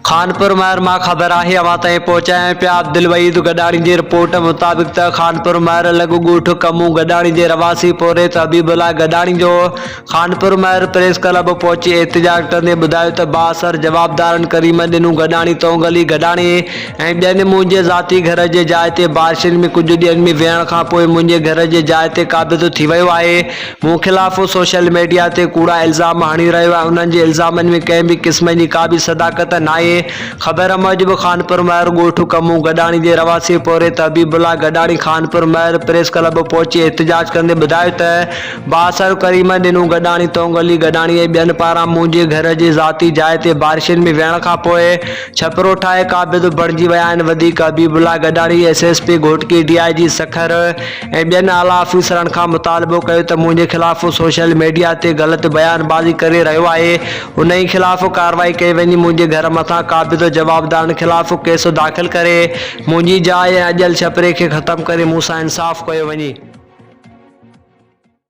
خانپور مهر مان خبر آهي اوهان تائين پهچايان پيا عبدالوحيد گڏاڻي جي رپورٽ مطابق ته خانپور مهر لڳ ڳوٺ ڪمون گڏاڻي جي رهواسي پورهيت حبيب الله گڏاڻي جو خانپور مهر پريس ڪلب پهچي احتجاج ڪندي ٻڌايو ته بااثر جوابدارن ڪريم ڏنو گڏاڻي تونگلي گڏاڻي ۽ ٻين منهنجي ذاتي گهر جي جاء تي بارشن ۾ ڪجهه ڏينهن ۾ ويهڻ کانپوء منهنجي گهر جي جاء تي قابض ٿي ويو آهي مون خلاف سوشل ميڊيا تي ڪوڙا الزام هڻي رهيو آهي انهن جي الزامن ۾ ڪنهن به قسم جي ڪا به صداقت ناهي. خبر موجب خانپور مهر ڳوٺ ڪمون گڏاڻي جي رهواسي پورهيت حبيب الله گڏاڻي خانپور مهر پريس ڪلب پهچي احتجاج ڪندي ٻڌايو ته بااثر ڪريم ڏنو گڏاڻي تونگ علي گڏاڻي ۽ ٻين پاران منهنجي گهر جي ذاتي جاء تي بارشن ۾ ويهڻ کانپوء ڇپرو ٺاهي قابض بڻجي ويا آهن وڌيڪ Habib Ullah Gadani S S P Ghotki D I G Sukkur ۽ ٻين اعليٰ آفيسرن کان مطالبو ڪيو ته منهنجي خلاف سوشل ميڊيا تي غلط بيان بازي ڪري رهيو آهي انهي خلاف ڪارروائي ڪئي وڃي منهنجي گهر مٿان قابض جوابدارن خلاف ڪيس داخل ڪري منهنجي جاء ۽ اڄل ڇپري کي ختم ڪري مون سان انصاف ڪيو وڃي.